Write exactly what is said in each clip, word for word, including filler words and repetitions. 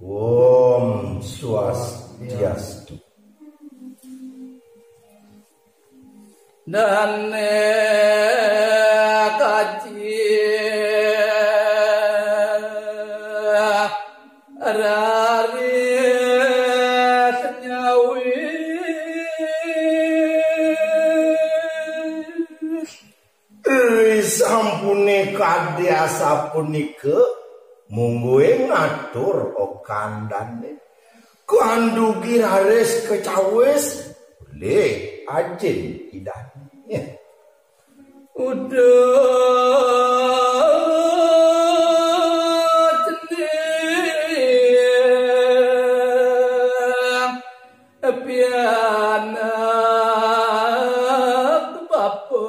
Om Swastiastu. Dane kaji raris nyawis. Risampune kadi asapunika, mungguing ngatur okan dane. Kandugi raris kacawis, le ajin idane. Uduh cening pianak bapa.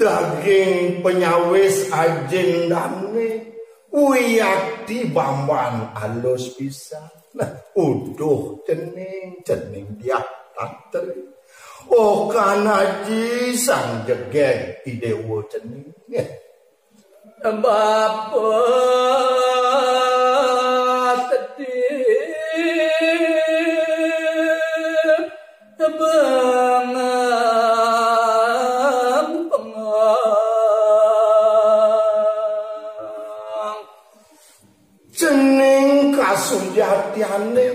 Daging panyawis ajin dane, wiakti bamban alus pisan. Nah, uduh cening, cening diah tantri. Oh, kan aji sang jegeg idewa cening. Bapa sedih bengang pengang. Cening kasujatiane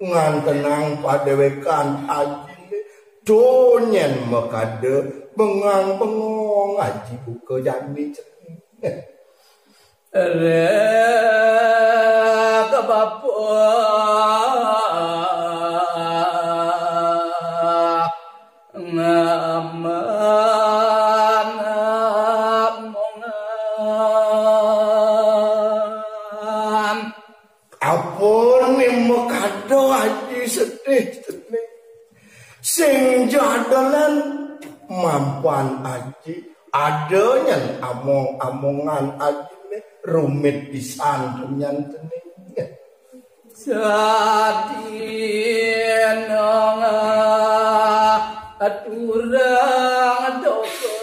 ngantenang padewekan ajine donyen makada bengang bengong aji buka jani cening. Rek bapa ngaman amongan. Apun ni makada aji sedih, sedih. Sing jadelen mampan aji, ada nyen among-amongan ajine rumit pisan tunyan cening. Sadina aturang dosa.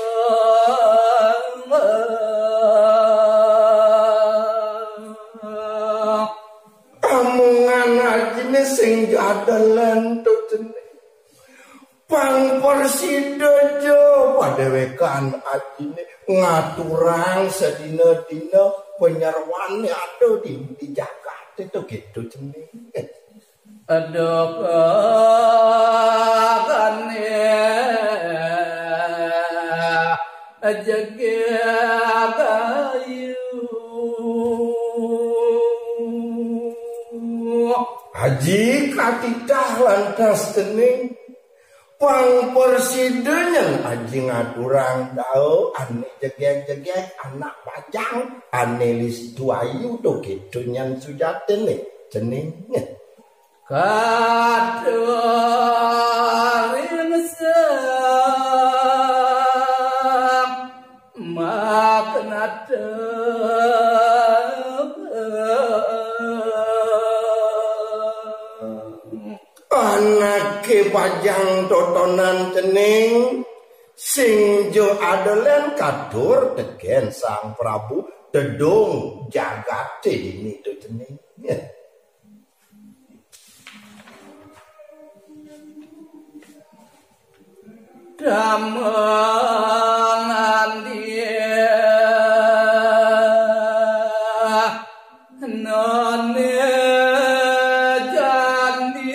Amongan ajine sing jadelen to cening. Pang prasida ja padewekan ajine ngaturang sadina-dina panyeroane ada di, di jagate to gitu cening. Aduh kane jegeg ayu. Aji katitah lantas cening. Pang prasida nyen aji ngaturang dao ane jegeg-jegeg anak bajang ane listu ayu to gitu nyen sujatine cening. Kaduring sang maknata. Anake bajang totonan cening sing ja adelen katur teken Sang Prabu tedung jagate dini to cening. Damang andi nane jani.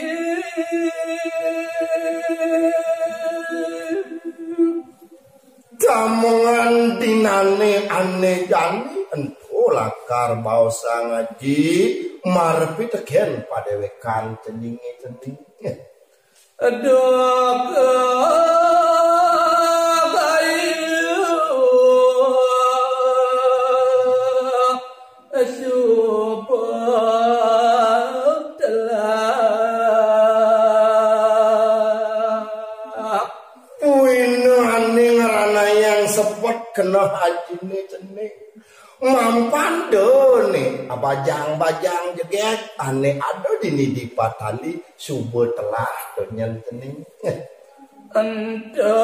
Damongan dinane ane jani ento lakar baosang aji marepiteken padewekan ceninge cening. Aduh, kayu suba telah. Puina ane ngranayang sepet keneh ajine cening. Mampan dene abajang-bajang jegeg ane ada dini di patali suba telah to nyen cening. Ento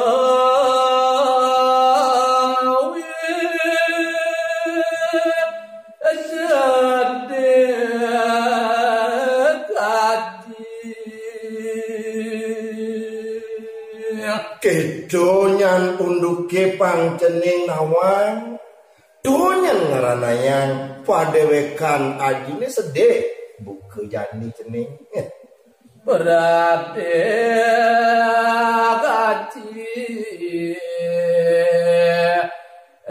Donyan unduké pang cening nawang, donyan ngranayang padéwékan ajiné sedih, buka jani cening. Pradé kaji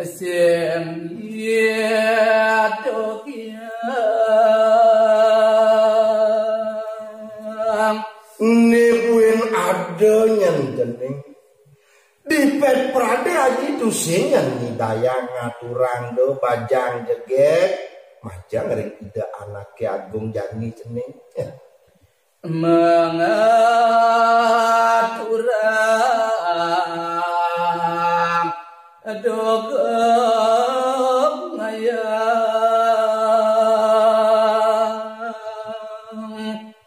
sing yadokya. Né buin ada nyen cening. Dipet pradé aji tusing nyen nyidayang ngaturang da bajang jegég, majeng ring Ida Anaké Agung jani cening. Mangaturang dogong ayang.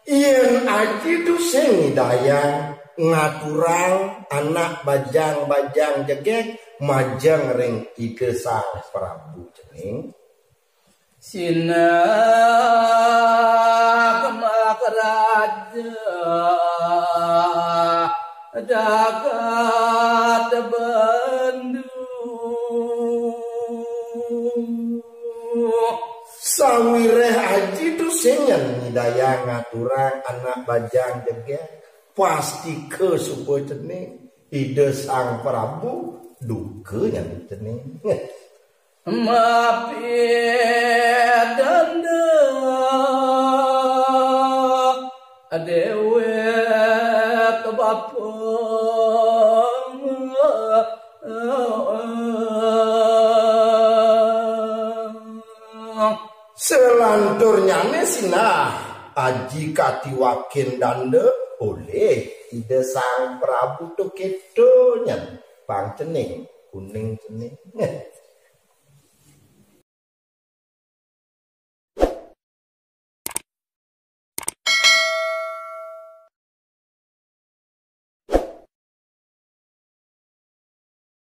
Yén aji tusing nyidayang ngaturang anak bajang-bajang jegég majeng ring Ida Sang Prabu cening. Sinah makaraja jagat Bandung. Sawiréh aji tusing nyen nyidayang ngaturang anak bajang jegég, pastika suba cening Ida Sang Prabu duka nyen cening. Mapidanda déwék bapa. Salanturnyané sinah aji katiwakin danda olih Ida Sang Prabu, to kéto nyen pang cening, uning cening.